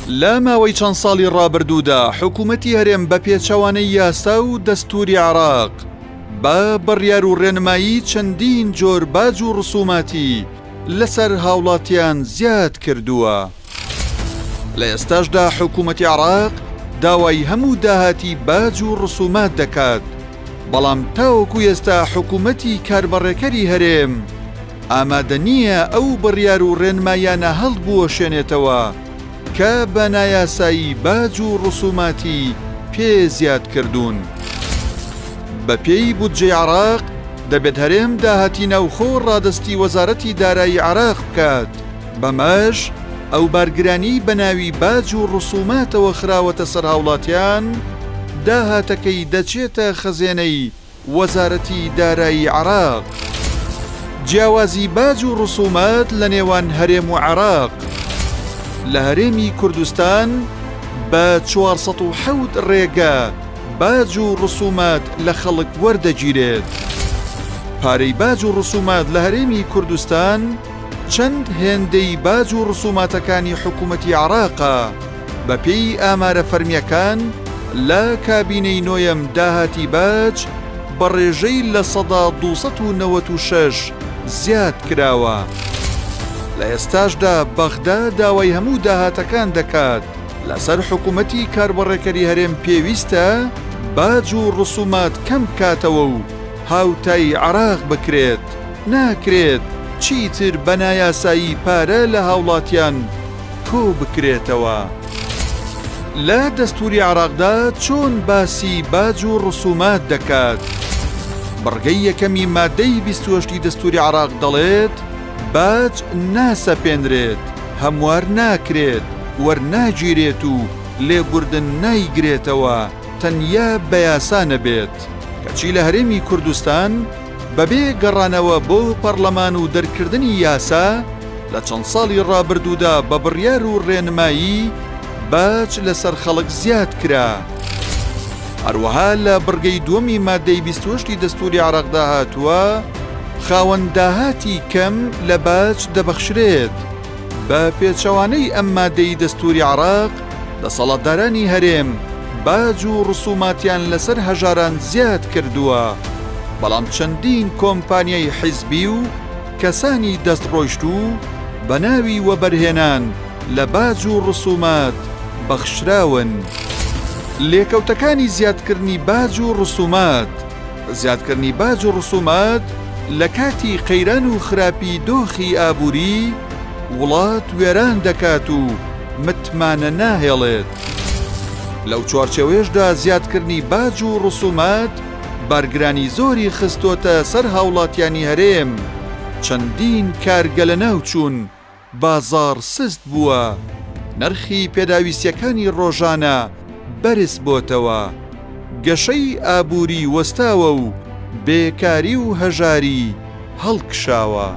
لە ماوەی چەند ساڵی ڕابردوودا حکوومەتی هەرێم بە پێچەوانەی یاسا و دەستووری عێراق بە بڕیار و ڕێنمایی چەندین جۆر باج و ڕسوماتی لەسەر هاوڵاتیان زیاد کردووە. لە ئێستاشدا حکوومەتی عێراق داوای هەموو داهاتی باج و ڕسومات دەکات، بەڵام تاوەکو ئێستا حکوومەتی کاربەڕێکەری هەرێم ئامادە نییە ئەو بڕیار و ڕێنماییانە هەڵبوەشێنێتەوە کە بە نایاسایی باج و ڕسوماتی پێ زیاد کردوون. بەپێی بودجەی عێراق، دەبێت هەرێم داهاتی ناوخۆ ڕادەستی وەزارەتی دارایی عێراق بکات، بەمەش ئەو بارگرانی بەناوی باج و ڕسوماتەوە خراوەتە سەر هاوڵاتیان، داهاتەکەی دەچێتە خەزێنەی وەزارەتی دارایی عێراق. جیاوازی باج و ڕسومات لە نێوان هەرێم و عێراق. لە هەرێمی کوردستان بە 407 ڕێگە باج و ڕسومات لە خەڵک وەردەگیرێت. پارەی باج و ڕسومات لە هەرێمی کوردستان چەند هێندەی باج و ڕسوماتەکانی حکومەتی عێراقە، بەپێی ئامارە فەرمییەکان لە کابینەی نۆیەم داهاتی باج بە ڕێژەی 296% زیاد کراوە. لە ئێستاشدا بەغدا داوای هەموو داهاتەکان دەکات، لەسەر حکومەتی کاربەڕێکەری هەرێم پێویستە باج و ڕسومات کەم بکاتەوە و هاوتای عێراق بکرێت، ناکرێت چیتر بە نایاسایی پارە لە هاوڵاتیان کۆ بکرێتەوە. لە دەستوری عێراقدا چۆن باسی باج و ڕسومات دەکات؟ بڕگەی یەکەمی مادەی 28 ی دەستوری عێراق دەڵێت، باج ناسەپێنرێت، هەموار ناکرێت، وەرناگیرێت و لێبوردن نایگرێتەوە تەنیا بە یاسا نەبێت. کەچی لە هەرێمی کوردستان بەبێ گەڕانەوە بۆ پەڕلەمان و دەرکردنی یاسا، لە چەند ساڵی ڕابردوودا بە بڕیار و ڕێنمایی باج لەسەر خەڵک زیاد کرا. هەروەها لە بڕگەی دووەمی مادەی 28 ی دەستووری عێراقدا هاتووە، خاوەن داهاتی کەم لە باج دەبەخشرێت. بە پێچەوانەی ئەم مادەی دەستووری عێراق، دەسەڵاتدارانی هەرێم باج و ڕسوماتیان لەسەر هەژاران زیاد کردووە، بەڵام چەندین کۆمپانیای حیزبی و کەسانی دەستڕۆیشتوو بە ناوی وەبەرهێنان لە باج و ڕسومات بەخشراون. لێکەوتەکانی زیادکردنی باج و ڕسومات زیادکردنی باج و ڕسومات لە کاتی قەیران و خراپی دۆخی ئابووری وڵات وێران دەکات و متمانە ناهێڵێت. لەو چوارچێوەیەشدا زیادکردنی باج و ڕسومات بارگرانی زۆری خستۆتە سەر هاوڵاتیانی هەرێم، چەندین کارگە لەناوچوون، بازاڕ سست بووە، نرخی پێداویستیەکانی ڕۆژانە بەرز بۆتەوە، گەشەی ئابووری وەستاوە و بێکاری و هەژاری هەڵکشاوە.